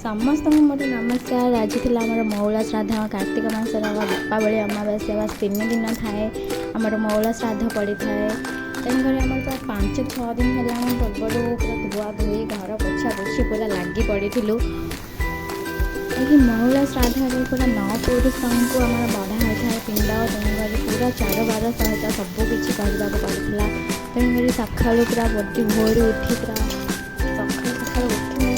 ସମସ୍ତଙ୍କୁ ମୋର ନମସ୍କାର। ଆଜି ଥିଲା ଆମର ମଉଳା ଶ୍ରାଦ୍ଧ। କାର୍ତ୍ତିକ ମାସର ଦୀପାବଳି ଅମାବାସ୍ୟା ବାସ୍ 3 ଦିନ ଥାଏ, ଆମର ମଉଳା ଶ୍ରାଦ୍ଧ ପଡ଼ିଥାଏ। ତେଣୁକରି ଆମର ପୁରା 5-6 ଦିନ ହେଲାଣି ପୂର୍ବରୁ ପୁରା ଧୁଆ ଧୋଇ, ଘର ପୋଛା ପୋଛି ପୁରା ଲାଗି ପଡ଼ିଥିଲୁ। ଏହି ମଉଳା ଶ୍ରାଦ୍ଧରେ ପୁରା ନଅ ପୁରୁଷଙ୍କୁ ଆମର ବଢ଼ା ହୋଇଥାଏ ପିଣ୍ଡ। ତେଣୁକରି ପୁରା ଚାରବାର ସହିତ ସବୁ କିଛି କରିବାକୁ ପଡ଼ିଥିଲା। ତେଣୁକରି ସକାଳୁ ପୁରା ବଡ଼ି ଭୋରୁ ଉଠି, ପୁରା ସକାଳୁ ସକାଳୁ ଉଠି ମୁଁ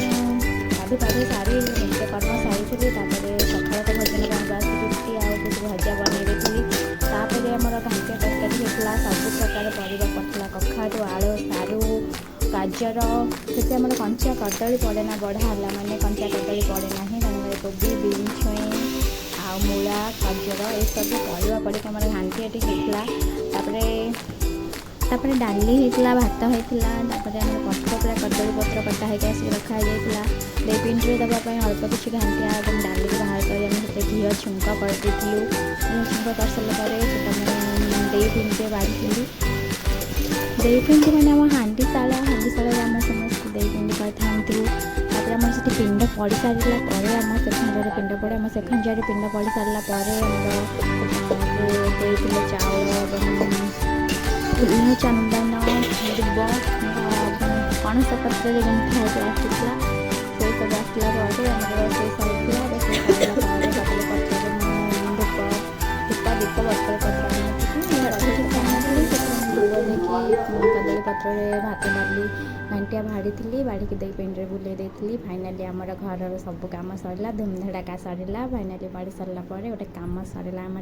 ଗାଧୋଇ ପାଧୋଇ ସାରି ନିତ୍ୟକର୍ମ ସାରିଥିଲି। ତାପରେ ସକାଳ ତ ଭୋଜନ ପାଇଁ ବାସ୍ ରୁଟି ଆଉ କିଛି ଭଜା ବନେଇ ଦେଇଥିଲି। ତାପରେ ଆମର ଘାଣ୍ଟିଆ ତରକାରୀ ହେଇଥିଲା। ସବୁ ପ୍ରକାର ପରିବା ପଡ଼ିଥିଲା, କଖାରୁ, ଆଳୁ, ସାରୁ, ଗାଜର। ସେଠି ଆମର କଞ୍ଚା କଦଳୀ ପଡ଼େ ନା, ବଢ଼ା ହେଲା ମାନେ କଞ୍ଚା କଦଳୀ ପଡ଼େ ନାହିଁ। ତେଣୁକରି କୋବି, ବିନ୍, ଛୁଇଁ ଆଉ ମୂଳା, ଗାଜର ଏସବୁ ପରିବା ପଡ଼ିକି ଆମର ଘାଣ୍ଟିଆଟି ହେଇଥିଲା। ତାପରେ ତାପରେ ଡାଲି ହେଇଥିଲା, ଭାତ ହେଇଥିଲା। ତାପରେ ଆମର ପତ୍ର ପୁରା କଦଳୀ ପତ୍ର କଟା ହେଇକି ଆସିକି ରଖା ହେଇଯାଇଥିଲା ଦେଇ ପିଣ୍ଡରେ ଦେବା ପାଇଁ। ଅଳ୍ପ କିଛି ଘାଣ୍ଟିଆ ଏବଂ ଡାଲିକି ବାହାର କରି ଆମେ ସେଥିରେ ଘିଅ ଛୁଙ୍କ କରିଦେଇଥିଲୁ। ଘିଅ ଛୁଙ୍କ କରିସାରିଲା ପରେ ସେଟା ମୁଁ ଦେଇ ପିଣ୍ଡରେ ବାଢ଼ିଥିଲି। ଦେଇ ପିଣ୍ଡି ମାନେ ଆମ ହାଣ୍ଡିଶାଳ। ହାଣ୍ଡିଶାଳରେ ଆମେ ସମସ୍ତେ ଦେଇ ପିଣ୍ଡି କରିଥାନ୍ତୁ। ତାପରେ ଆମର ସେଠି ପିଣ୍ଡ ପଡ଼ି ସାରିଲା ପରେ, ଆମ ସେଖଞ୍ଜାରେ ପିଣ୍ଡ ପଡ଼େ। ଆମ ସେଖଞ୍ଜାରେ ପିଣ୍ଡ ପଡ଼ି ସାରିଲା ପରେ ଆମର ଦେଇଥିଲେ ଚାଉଳ ଏବଂ ଫୁଲ, ଚନ୍ଦନ, ଦୁବ, ପଣସ ପତ୍ରରେ ଗୁନ୍ଥା ହେଇକି ଆସିଥିଲା। ସେସବୁ ଆସିଲା ପରେ ଆମର ରୋଷେଇ ସରିଥିଲା। ରୋଷେଇ ସରିଲା ପରେ କଦଳୀ ପତ୍ରରେ ମୁଁ ଧୂପ ଧୂପ ଦୀପ ବଟକଳ ପତ୍ର ଆଣିନଥିଲି, ସେଥିରେ ମୁଁ ଧୂପ ଦେଇକି କଦଳୀ ପତ୍ରରେ ଭାତ, ଡାଲି, ଘାଣ୍ଟିଆ ବାଢ଼ିଥିଲି। ବାଢ଼ିକି ଦେଇ ପିଣ୍ଡରେ ବୁଲେଇ ଦେଇଥିଲି। ଫାଇନାଲି ଆମର ଘରର ସବୁ କାମ ସରିଲା, ଧୁମଧଡ଼ାକା ସରିଲା। ଫାଇନାଲି ବାଢ଼ି ସାରିଲା ପରେ ଗୋଟେ କାମ ସରିଲା ଆମର।